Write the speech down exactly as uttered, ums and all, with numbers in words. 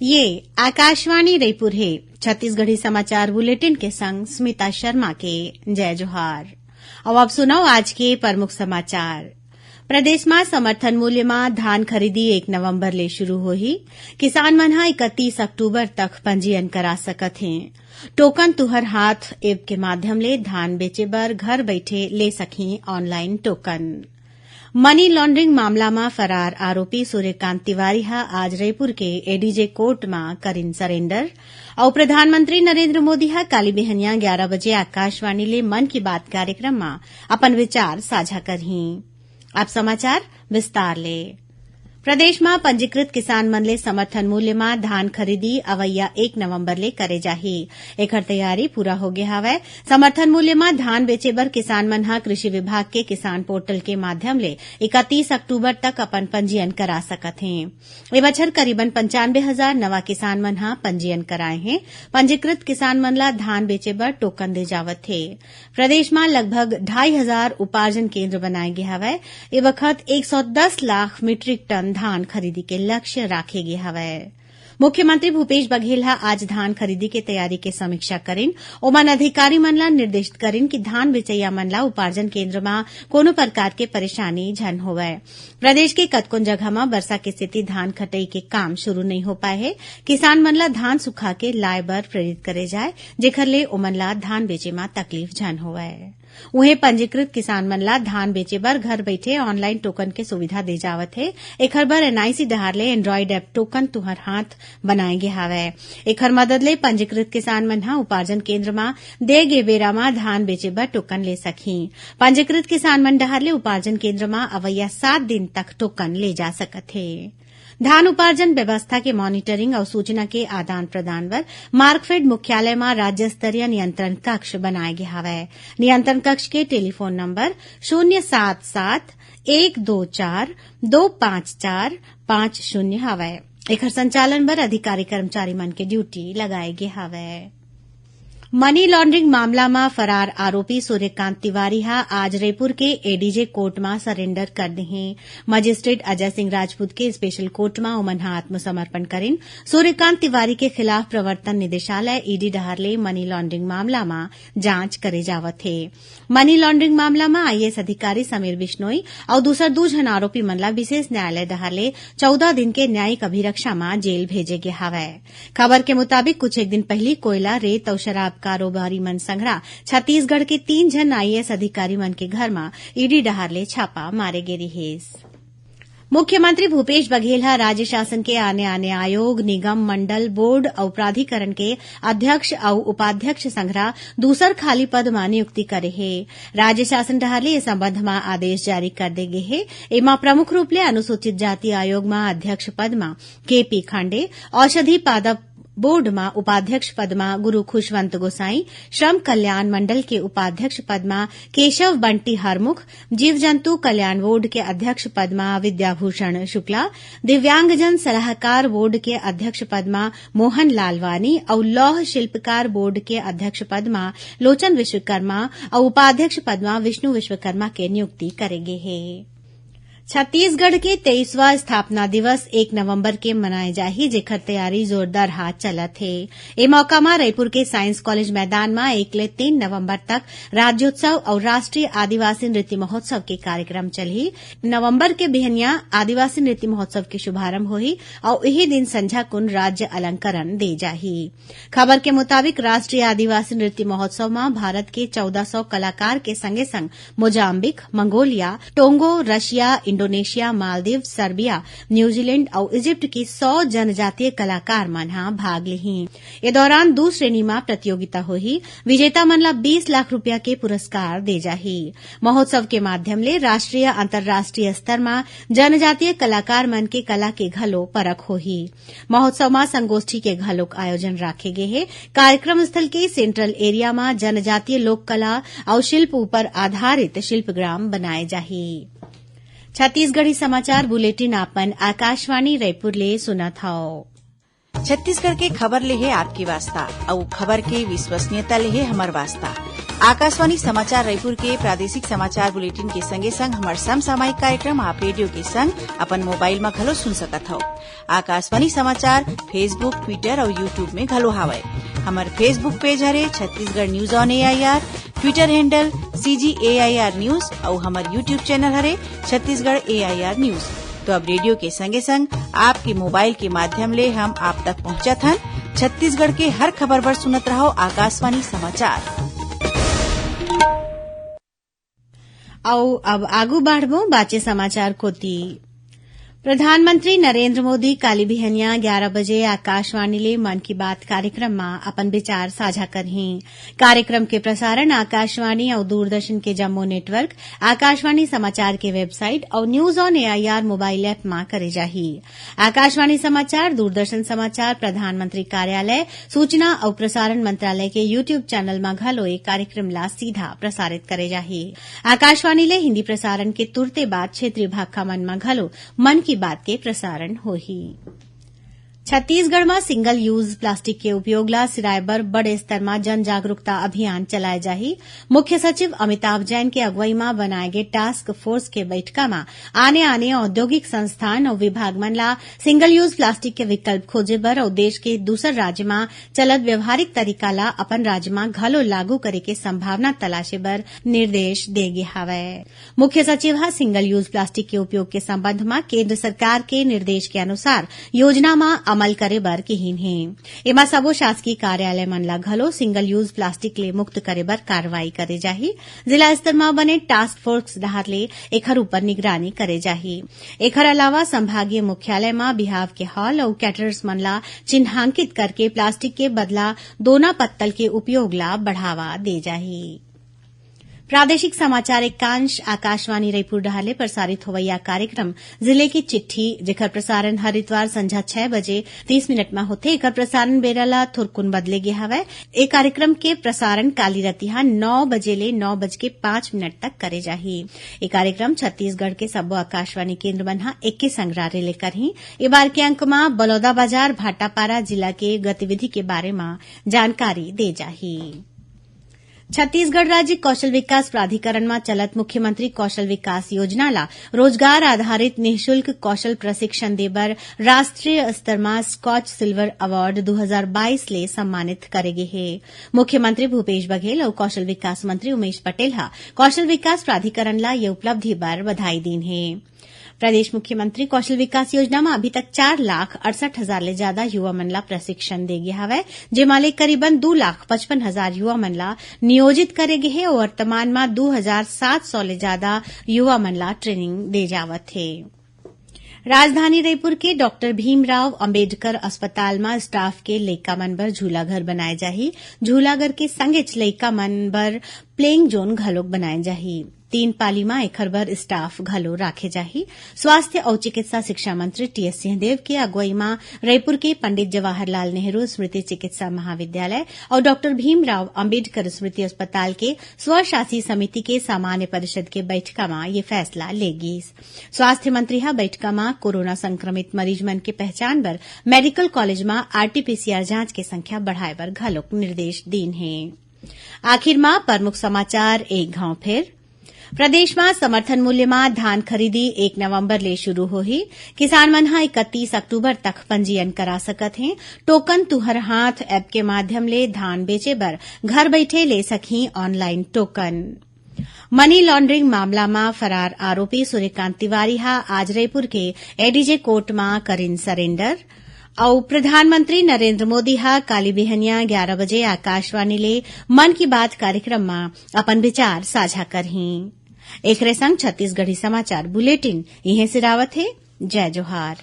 ये आकाशवाणी रईपुर हे। छत्तीसगढ़ी समाचार बुलेटिन के संग स्मिता शर्मा के जय जोहार। अउ अब सुनव आज के प्रमुख समाचार। प्रदेश म समर्थन मूल्य म धान खरीदी एक नवंबर ले शुरू होही। किसान मन ह इकतीस अक्टूबर तक पंजीयन करा सकत हें। टोकन तुहर हाथ ऐप के माध्यम ले धान बेचे बर घर बइठे ले सकही ऑनलाइन टोकन। मनी लॉन्ड्रिंग मामला म फरार आरोपी सूर्यकांत तिवारी ह आज रईपुर के एडीजे कोर्ट म करिन सरेंडर। अउ प्रधानमंत्री नरेंद्र मोदी ह काली बिहनिया ग्यारा बजे आकाशवाणी ले मन की बात कार्यक्रम म अपन विचार साझा करही। अब समाचार विस्तार ले। प्रदेश म पंजीकृत किसान मन ले समर्थन मूल्य म धान खरीदी अवइया एक नवंबर ले करे जाही। एखर तैयारी पूरा होगे हवय। समर्थन मूल्य म धान बेचे बर किसान मन ह कृषि विभाग के किसान पोर्टल के माध्यम ले इकतीस अक्टूबर तक अपन पंजीयन करा सकत हें। ए बछर करीबन पंचानबे हजार नवा किसान मन ह पंजीयन कराए हें। पंजीकृत किसान मन ल धान बेचे बर टोकन दे जावत हे। प्रदेश म लगभग ढाई हजार उपार्जन केंद्र बनाए गे हवय। ए बखत एक सौ दस लाख मीट्रिक टन धान खरीदी के लक्ष्य राखे गे हवय। मुख्यमंत्री भूपेश बघेल ह आज धान खरीदी के तैयारी के समीक्षा करिन। ओमन अधिकारी मन ल निर्देशित करिन कि धान बेचइया मन ल उपार्जन केंद्र म कोनो प्रकार के परेशानी झन होवय। प्रदेश के कतकोन जगह म बरसा के सेती धान कटई के काम शुरू नइ हो पाए हे। किसान मन ल धान सुखा के लाए बर प्रेरित करे जाए, जेखर ले ओमन ल धान बेचे म तकलीफ झन होवय। उहें, पंजीकृत किसान मन ल धान बेचे बर घर बइठे ऑनलाइन टोकन के सुविधा दे जावत हे। एखर बर एनआईसी डहार ले एंड्रॉइड ऐप टोकन तुहर हाथ बनाए गे हावय। एखर मदद ले पंजीकृत किसान मन ह उपार्जन केंद्र म दे गे बेरा म धान बेचे बर टोकन ले सकही। पंजीकृत किसान मन डहार ले उपार्जन केंद्र म अवइया सात दिन तक टोकन ले जा सकत हे। धान उपार्जन व्यवस्था के मॉनिटरिंग अउ सूचना के आदान प्रदान बर मार्कफेड मुख्यालय म राज्य स्तरीय नियंत्रण कक्ष बनाए गे हावय। नियंत्रण कक्ष के टेलीफोन नंबर शून्य सात सात एक दो चार दो पाँच चार पाँच शून्य हावय। एखर संचालन बर अधिकारी कर्मचारी मन के ड्यूटी लगाए गे हावय। मनी लॉन्ड्रिंग मामला म फरार आरोपी सूर्यकांत तिवारी ह आज रईपुर के एडीजे कोर्ट म सरेंडर कर दिहे। मजिस्ट्रेट अजय सिंह राजपूत के स्पेशल कोर्ट म ओमन ह आत्मसमर्पण करिन। सूर्यकांत तिवारी के खिलाफ प्रवर्तन निदेशालय, ईडी, डहार ले मनी लॉन्ड्रिंग मामला म जांच करे जावत हे। मनी लॉन्ड्रिंग मामला म आईएएस अधिकारी समीर बिश्नोई अउ दूसर दू झन आरोपी मन ला विशेष न्यायालय डहार ले चौदह दिन के न्यायिक अभिरक्षा म जेल भेजे गे हावय। खबर के मुताबिक, कुछ एक दिन पहिली कोयला, रेत अउ शराब कारोबारी मन संघरा छत्तीसगढ़ के तीन झन आईएएस अधिकारी मन के घर म ईडी डहार ले छापा मारे गे रिहिस। मुख्यमंत्री भूपेश बघेल ह राज्य शासन के आने-आने आयोग, निगम, मंडल, बोर्ड अउ प्राधिकरण के अध्यक्ष अउ उपाध्यक्ष संघरा दूसर खाली पद म नियुक्ति करे हे। राज्य शासन डहार ले ए संबंध म आदेश जारी कर दे गे हे। एमा प्रमुख रूप ले अनुसूचित जाति आयोग म अध्यक्ष पद म केपी खांडे, औषधि पादप बोर्ड म उपाध्यक्ष पद म गुरु खुशवंत गोसाई, श्रम कल्याण मंडल के उपाध्यक्ष पद म केशव बंटी हरमुख, जीव जंतु कल्याण बोर्ड के अध्यक्ष पद म विद्याभूषण शुक्ला, दिव्यांगजन सलाहकार बोर्ड के अध्यक्ष पद म मोहन लालवानी अउ लौह शिल्पकार बोर्ड के अध्यक्ष पद म लोचन विश्वकर्मा अउ उपाध्यक्ष पद म विष्णु विश्वकर्मा के नियुक्ति करे गे हे। छत्तीसगढ़ के तेईसवाँ स्थापना दिवस एक नवंबर के मनाए जाही, जेखर तैयारी जोरदार हाथ चलत हे। ए मौका म रईपुर के साइंस कॉलेज मैदान म एक ले तीन नवंबर तक राज्योत्सव अउ राष्ट्रीय आदिवासी नृत्य महोत्सव के कार्यक्रम चलही। नवंबर के बिहनिया आदिवासी नृत्य महोत्सव के शुभारंभ होही अउ इही दिन संझा कुन राज्य अलंकरण दे जाही। खबर के मुताबिक, राष्ट्रीय आदिवासी नृत्य महोत्सव म भारत के चौदह सौ कलाकार के संगे संग Mozambique, Mongolia, Tonga, Russia, Indonesia, Maldives, Serbia, New Zealand अउ इजिप्ट के सौ जनजातीय कलाकार मन ह भाग लिही। ए दौरान दू श्रेणी म प्रतियोगिता होही। विजेता मन ल बीस लाख रुपया के पुरस्कार दे जाही। महोत्सव के माध्यम ले राष्ट्रीय, अंतर्राष्ट्रीय स्तर म जनजातीय कलाकार मन के कला के घलो परख होही। महोत्सव म संगोष्ठी के घलोक आयोजन राखे गे हे। कार्यक्रम स्थल के सेंट्रल एरिया म जनजातीय लोक कला अउ शिल्प ऊपर आधारित शिल्पग्राम बनाए जाही। छत्तीसगढ़ी समाचार बुलेटिन आपन आकाशवाणी रायपुर ले सुनत हव। छत्तीसगढ़ के खबर ले हे आपके वास्ता, अउ खबर के विश्वसनीयता ले हे हमर वास्ता। आकाशवाणी समाचार रायपुर के प्रादेशिक समाचार बुलेटिन के संगे संग हमर समसामयिक कार्यक्रम आप रेडियो के संग अपन मोबाइल म घलो सुन सकत हव। आकाशवाणी समाचार Facebook, Twitter अउ YouTube में घलो हावय। हमर Facebook पेज हरे Chhattisgarh news on AIR, Twitter handle CG AIR news अउ हमर YouTube चैनल हरे छत्तीसगढ़ एआईआर न्यूज। तो अब रेडियो के संगे संग आपके मोबाइल के माध्यम ले हम आप तक पहुंचत हन। छत्तीसगढ़ के हर खबर बर सुनत रहो आकाशवाणी समाचार। अउ अब आगू बढ़बो बाचे समाचार कोति। प्रधानमंत्री नरेंद्र मोदी काली बिहनिया ग्यारह बजे आकाशवाणी ले मन की बात कार्यक्रम म अपन विचार साझा करहीं। कार्यक्रम के प्रसारण आकाशवाणी अउ दूरदर्शन के जम्मो नेटवर्क, आकाशवाणी समाचार के वेबसाइट अउ news on AIR mobile app म करे जाही। आकाशवाणी समाचार, दूरदर्शन समाचार, प्रधानमंत्री कार्यालय, सूचना अउ प्रसारण मंत्रालय के YouTube चैनल म घलो ए कार्यक्रम ला सीधा प्रसारित करे जाही। आकाशवाणी ले हिंदी प्रसारण के तुरते बाद क्षेत्रीय भाखा मन म घलो मन की बात के प्रसारण होही। छत्तीसगढ़ म सिंगल यूज प्लास्टिक के उपयोग ला सिराए बर बड़े स्तर म जन जागरूकता अभियान चलाए जाही। मुख्य सचिव अमिताभ जैन के अगुवाई म बनाए गे टास्क फोर्स के बैठका म आने-आने औद्योगिक संस्थान अउ विभाग मन ला सिंगल यूज प्लास्टिक के विकल्प खोजे बर अउ देश के दूसर राज्य म चलत व्यवहारिक तरीका ला अपन राज्य म घलो लागू करे के संभावना तलाशे बर निर्देश दे गे हावय। मुख्य सचिव ह सिंगल यूज प्लास्टिक के उपयोग के संबंध म केंद्र सरकार के निर्देश के अनुसार योजना म अमल करे बर किहीन हे। एमा सबो शासकीय कार्यालय मन ला घलो सिंगल यूज प्लास्टिक ले मुक्त करे बर कार्रवाई करे जाही। जिला स्तर म बने टास्क फोर्स डहार ले एखर ऊपर निगरानी करे जाही। एखर अलावा संभागीय मुख्यालय म बिहाव के हॉल अउ कैटरर्स मन ला चिन्हांकित करके प्लास्टिक के बदला दोना पत्तल के उपयोग ला बढ़ावा दे जाही। प्रादेशिक समाचार एकांश आकाशवाणी रईपुर डहार ले प्रसारित होवइया कार्यक्रम जिले की चिट्ठी, जेकर प्रसारण हर इतवार संझा छह बजे तीस मिनट म होथे। एकर प्रसारण बेरा ला थोरकुन बदले गे हवय। ए कार्यक्रम के प्रसारण काली रतिहा नौ बजे ले नौ बज के पाँच मिनट तक करे जाही। ए कार्यक्रम छत्तीसगढ़ के सब्बो आकाशवाणी केंद्र मन ह एके संग रारे ले करही। ए बार के अंक म बलौदाबाजार, भाटापारा जिला के गतिविधि के बारे म जानकारी दे जाही। छत्तीसगढ़ राज्य कौशल विकास प्राधिकरण म चलत मुख्यमंत्री कौशल विकास योजना ला रोजगार आधारित निःशुल्क कौशल प्रशिक्षण दे बर राष्ट्रीय स्तर म स्कॉच सिल्वर अवार्ड दू हजार बाईस ले सम्मानित करे गे हे। मुख्यमंत्री भूपेश बघेल अउ कौशल विकास मंत्री उमेश पटेल ह कौशल विकास प्राधिकरण ला ये उपलब्धि बर बधाई दीन हे। प्रदेश मुख्यमंत्री कौशल विकास योजना म अभी तक चार लाख अड़सठ हजार ले ज्यादा युवा मन ला प्रशिक्षण दे गे हवय, जेमा ले करीबन दू लाख पचपन हजार युवा मन ला नियोजित करे गे हे अउ वर्तमान म दू हजार सात सौ ले ज्यादा युवा मन ला ट्रेनिंग दे जावत हे। राजधानी रईपुर के डॉक्टर भीमराव अंबेडकर अस्पताल म स्टाफ के लइका मन बर झूला घर बनाए जाही। झूला घर के संगेच लइका मन बर प्लेइंग जोन घलोक बनाए जाही। तीन पाली म एखर बर स्टाफ घलो राखे जाही। स्वास्थ्य अउ चिकित्सा शिक्षा मंत्री टीएस सिंहदेव के अगुवई म रईपुर के पंडित जवाहरलाल नेहरू स्मृति चिकित्सा महाविद्यालय अउ डॉक्टर भीमराव अंबेडकर स्मृति अस्पताल के स्वशासी समिति के सामान्य परिषद के बैठका म ये फैसला ले गीस। स्वास्थ्य मंत्री ह बैठका म कोरोना संक्रमित मरीज मन के पहचान बर मेडिकल कॉलेज म आरटीपीसीआर जांच के संख्या बढ़ाए बर घलोक निर्देश दीन हे। आखिर म प्रमुख समाचार एक घांव फेर। प्रदेश म समर्थन मूल्य म धान खरीदी एक नवंबर ले शुरू होही। किसान मन ह इकतीस अक्टूबर तक पंजीयन करा सकत हें। टोकन तुंहर हाथ ऐप के माध्यम ले धान बेचे बर घर बइठे ले सकही ऑनलाइन टोकन। मनी लॉन्ड्रिंग मामला म फरार आरोपी सूर्यकांत तिवारी ह आज रईपुर के एडीजे कोर्ट म करिन सरेंडर। अउ प्रधानमंत्री नरेंद्र मोदी ह काली बिहनिया ग्यारह बजे आकाशवाणी ले मन की बात कार्यक्रम म अपन विचार साझा करहीं। एखरे संग छत्तीसगढ़ी समाचार बुलेटिन इहें सिरावत हे। जय जोहार।